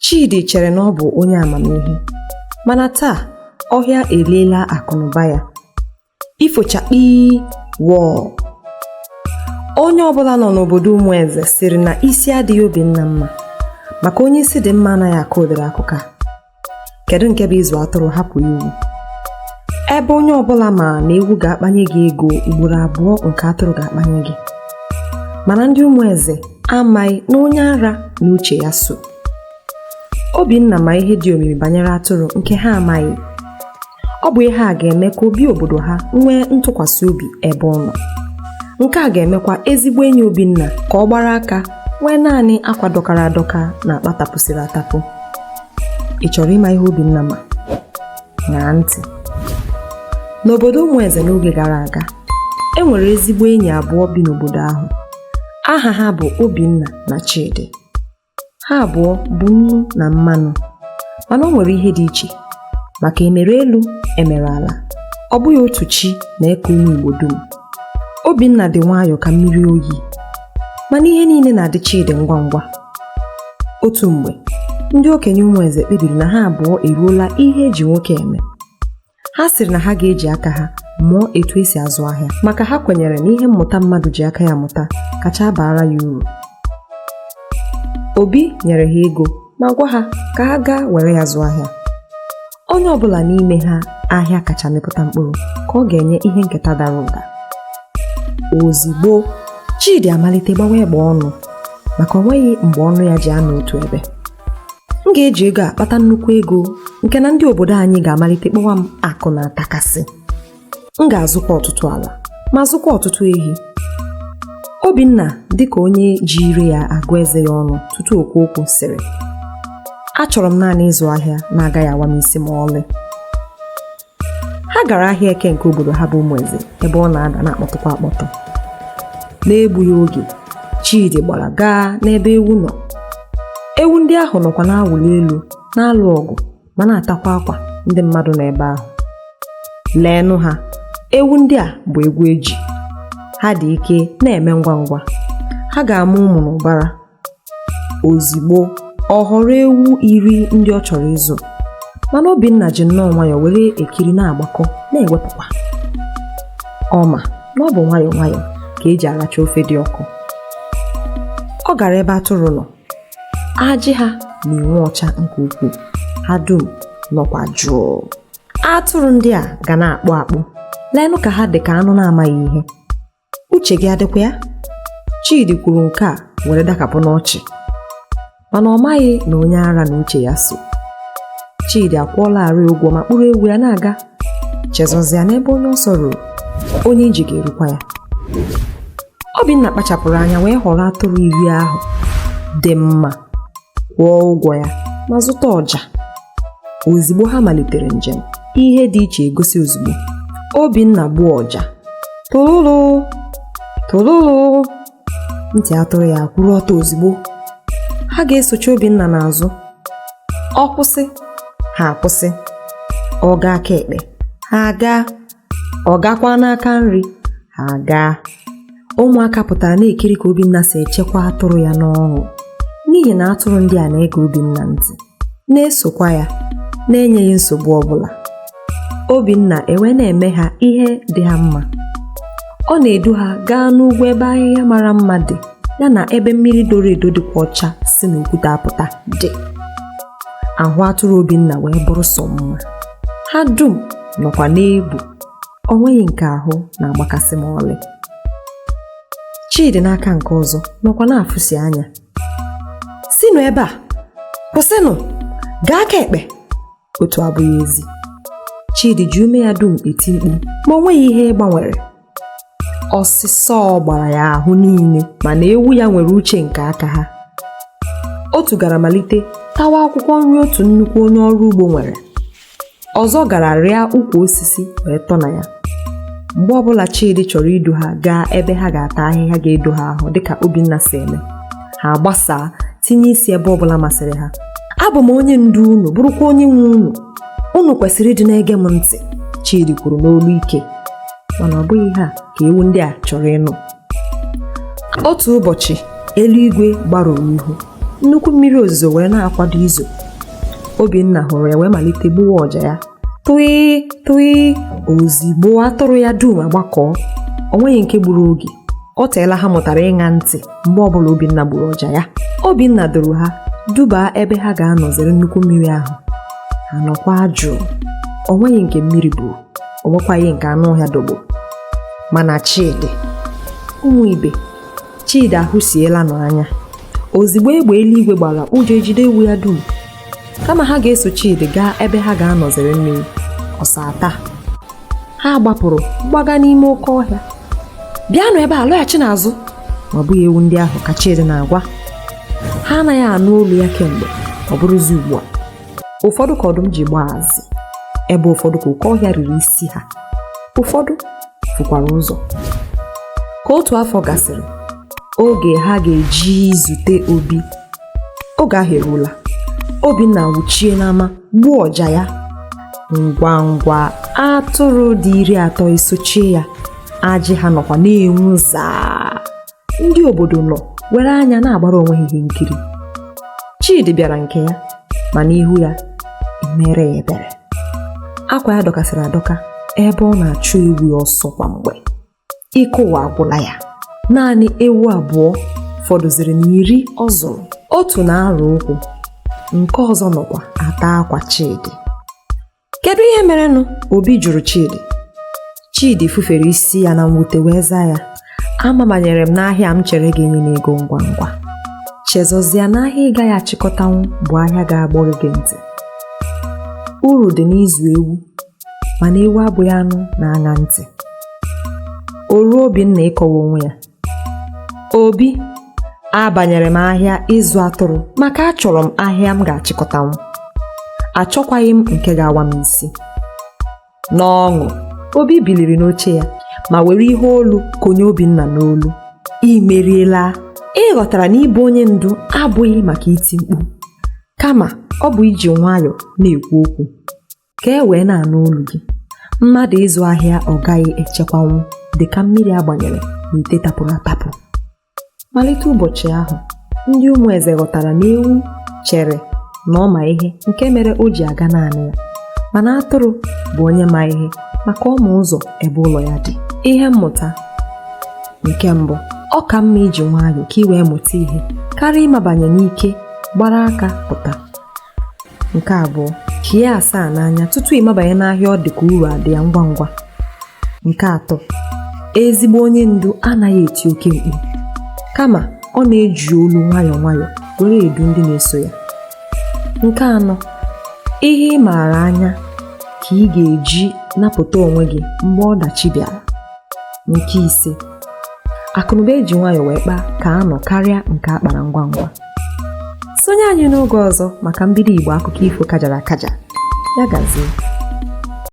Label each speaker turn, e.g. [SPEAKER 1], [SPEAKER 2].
[SPEAKER 1] Chidi chere na ọ bụ onye amamihe, mana taa ọhịa eliela akụnụba ya. Ifochakpi wọọ! Onye ọbụla nọ n'obodo Ụmụeze sịrị na isi adịghị Obinna mma, maka onye isi dị mma anaghị akọ ụdịrị akụkọ a. Kedu nke bụ ịzụ atụrụ hapụ ewu? Ebe onye ọbụla ma na ewu ga-akpanye gị ego ugboro abụọ nke atụrụ ga-akpanye gị. Mana ndị Ụmụeze amaghị na onye ara na uche ya so. Obinna ma ihe dị omimi banyere atụrụ nke ha amaghị. Ọ bụ ihe a ga-eme ka obi obodo ha nwee ntụkwasị obi ebe ọ nọ. Nke a ga-emekwa ezigbo enyi Obinna ka ọ gbara aka nwee naanị akwa dọkara adọka na akpa tapụsịrị atapụ. Ị chọrọ ịma ihe Obinna ma? Ṅaa ntị. N'obodo Ụmụeze n'oge gara aga, e nwere ezigbo enyi abụọ bi n'obodo ahụ. Aha ha bụ Obinna na Chidi. Ha abụọ bụ nnu na mmanụ, mana o nwere ihe dị iche maka emere elu emere ala. Ọ bụghị otu chi na-eke ụmụ Igbo dum. Obinna dị nwayọọ ka mmiri oyi, mana ihe niile na-adị Chidi ngwa ngwa. Otu mgbe, ndị okenye Ụmụeze kpebiri na ha abụọ eruola ihe eji nwoke eme. Ha sịrị na ha ga-eji aka ha mụọ etu esi azụ ahịa, maka ha kwenyere na ihe mmụta mmadụ ji aka ya mụta kacha baara ya uru. Obi nyere ha ego ma gwa ha ka ha gaa were ya zụọ ahịa. Onye ọbụla n'ime ha ahịa kacha mịpụta mkpụrụ ka ọ ga-enye ihe nketa dara ụda. Ozigbo, Chidi amalite gbawa egbe ọnụ maka o nweghị mgbe ọnụ ya ji anọ otu ebe. M ga-eji ego a kpata nnukwu ego nke na ndị obodo anyị ga-amalite kpọwa m akụ na-atakasị. M ga-azụkwa ọtụtụ ala ma zụkwa ọtụtụ ehi. Obinna dịka onye ji ire ya agụ eze ya ọnụ tutu o kwuo okwu sịrị, achọrọ m naanị ịzụ ahịa na-agaghị awa m isi ma ọlị. Ha gara ahịa Eke nke obodo ha bụ Ụmụeze ebe ọ na-ada na-akpọtụkwa akpọtụ. N'egbughị oge, Chidi gbara gaa n'ebe ewu nọ. Ewu ndị ahụ nọkwa na-awụli elu, na-alụ ọgụ ma na-atakwa akwa ndị mmadụ nọ ebe ahụ. Leenụ ha, ewu ndị a bụ egwu eji. Ha dị ike na-eme ngwa ngwa. Ha ga-amụ ụmụ n'ụbara. Ozigbo, ọ họrọ ewu 10 ndị ọ chọrọ ịzụ. Mana Obinna ji nnọọ nwayọọ were ekiri na-agbakọ na-ewepụkwa. Ọ ma na ọ bụ nwayọọ nwayọọ ka eji aracha ofe dị ọkụ. Ọ gara ebe atụrụ nọ. Ajị ha na-enwe ọcha nke ukwuu. Ha dum nọkwa jụụ. Atụrụ ndị a ga na-akpụ akpụ. Leenụ ka ha dị ka anụ na-amaghị ihe. Uche gị adịkwa ya? Chidi kwuru nke a were dakapụ n'ọchị. Mana ọ maghị na onye ara na uche ya so. Chidi akwụọlarị ụgwọ ma kpụrụ ewu ya na-aga. Chezọzịa n'ebe onye ọsọ ruru, onye ije ga-erukwa ya. Obinna kpachapụrụ anya wee họrọ atụrụ 10 ahụ dị mma, kwụọ ụgwọ ya ma zụta ọja. Ozigbo ha malitere njem, ihe dị iche egosi ozugbo. Obinna gbuo ọja. Tụlụlụ! Tụlụlụ! Ntị atụrụ ya kwụrụ ọtọ ozugbo. Ha ga-esochi Obinna n'azụ. Ọ kwụsị, ha akwụsị. Ọ gaa aka ekpe, ha agaa. Ọ gakwa n'aka nri, ha agaa. Ụmụaka pụtara na-ekiri ka Obinna si echekwa atụrụ ya n'ọṅụ, n'ihi na atụrụ ndị a na-ege Obinna ntị, na-esokwa ya, na-enyeghị nsogbu ọbụla. Obinna ewee na-eme ha ihe dị ha mma. Ọ na-edu ha gaa n'ugwu ebe ahịhịa mara mma dị, ya na ebe mmiri doro edo dịkwa ọcha si n'okwute apụta dị. Ahụ atụrụ Obinna wee bụrụ sọ mma. Ha dum nọkwa n'ebu. O nweghị nke ahụ na-agbakasị ma ọlị. Chidi n'aka nke ọzọ nọkwa na-afụsi anya. Sinụ ebe a! Kwụsịnụ! Gaa aka ekpe! Otu abụghị ezi. Chidi ji ume ya dum eti mkpu ma o nweghị ihe gbanwere. Ọsịsọ gbara ya ahụ niile, mana ewu ya nwere uche nke aka ha. Otu gara malite tawa akwụkwọ nri otu nnukwu onye ọrụ ugbo nwere. Ọzọ gara rịa ukwu osisi wee tọ na ya. Mgbe ọbụla Chidi chọrọ idu ha gaa ebe ha ga-ata ahịhịa ga-edo ha ahụ dịka Obinna si eme, ha agbasaa tinye isi ebe ọbụla masịrị ha. Abụ m onye ndu unu, bụrụkwa onye nwe unu. Unu kwesịrị ịdị na-ege m ntị, Chidi kwuru n'olu ike. Mana ọ bụghị ihe a ka ewu ndị a chọrọ ịnụ. Otu ụbọchị, eluigwe gbarụrụ ihu. Nnukwu mmiri ozuzo wee na-akwado izo. Obinna hụrụ ya wee malite gbuwa ọja ya, tụị tụị. Ozigbo atụrụ ya dum agbakọọ. O nweghị nke gburu oge. O teela ha mụtara ịṅa ntị mgbe ọbụla Obinna gburu ọja ya. Obinna duru ha dubaa ebe ha ga-anọ zere nnukwu mmiri ahụ. Ha nọkwa jụụ. O nweghị nke mmiri buru, o nwekwaghị nke anụ ọhịa dọgburu. Mana Chidi, ụmụ ibe, Chidi ahụsiela nọ anya. Ozigbo egbe eluigwe gbara, ụjọ ejide ewu ya dum. Kama ha ga-eso Chidi gaa ebe ha ga-anọ zere mmiri, ọsọ ata. Ha gbapụrụ gbaga n'ime oke ọhịa. Bịanụ ebe a, lọghachi n'azụ. Ma ọ bụghị ewu ndị ahụ ka Chidi na-agwa. Ha anaghị anụ olu ya kemgbe, ọ bụrụzi ugbu a. Ụfọdụ ka ọdụm ji gbaa azị, ebe ụfọdụ ka oke ọhịa riri isi ha. Ụfọdụ fukwara ụzọ. Ka otu afọ gasịrị, oge ha ga-eji zute Obi, oge ahụ eruola. Obinna wụchie n'ama gbuo ọja ya. Ngwa ngwa atụrụ dị 30 esochie ya. Ajị ha nọkwa na-enwu zaa. Ndị obodo nọ were anya na-agbara onwe ha ihe nkiri. Chidi bịara nke ya, ma n'ihu ya emere ya ebere. Akwa ya dọkasịrị adọka ebe ọ na-achụ ewu ya ọsọ kwa mgbe. Ike ụwa agwụla ya. Naanị ewu 2 fọdụziri na 10 ọ zụrụ. Otu na-arụ ụkwụ, nke ọzọ nọkwa ata akwa Chidi. Kedu ihe merenụ? Obi jụrụ Chidi. Chidi fufere isi ya na mwute wee zaa ya, amabanyere m n'ahịa m chere ga-enye m ego ngwa ngwa. Chezọzie n'ahịa ị gaghị achịkọtanwu bụ ahịa ga-agbọ gị ntị. Uru dị n'ịzụ ewu, mana ewu abụghị anụ na-aṅa ntị. O ruo Obinna ịkọwa onwe ya. Obi, abanyere m ahịa ịzụ atụrụ maka achọrọ m ahịa m ga-achịkọtanwu. Achọkwaghị m nke ga-awa m isi. N'ọṅụ, Obi biliri n'oche ya ma were ihe olu konye Obinna n'olu. I meriela. Ị ghọtara na ịbụ onye ndu abụghị maka iti mkpu, kama ọ bụ iji nwayọọ na-ekwu okwu ka e wee na-anụ olu gị. Mmadụ ịzụ ahịa ọ gaghị echekwanwu dị ka mmiri agbanyere n'ite tapụrụ atapụ. Malite ụbọchị ahụ, ndị ụmụ eze ghọtara na ewu chere na ọ ma ihe nke mere o ji aga naanị ya, mana atụrụ bụ onye ma ihe maka ọma ụzọ ebe ụlọ ya dị. Ihe mmụta nke mbụ, ọ ka mma iji nwayọọ ka ị wee mụta ihe karịa ịmabanye n'ike gbara aka pụta. Nke abụọ, hie asaa n'anya tutu ịmabanye n'ahịa ọ dị ka uru adị ya ngwa ngwa. Nke atọ, ezigbo onye ndu anaghị eti oke mkpu, kama ọ na-eji olu nwayọọ nwayọọ were edu ndị na-eso ya. Nke anọ, ihe ị maara anya ka ị ga-eji napụta onwe gị mgbe ọdachi bịara. Nke ise, akụnụba eji nwayọọ wee kpaa ka anọ karịa nke a kpara ngwa ngwa. Sonye anyị n'oge ọzọ maka mbido Igbo akụkọ ifo kajara akaja. Ya gazie.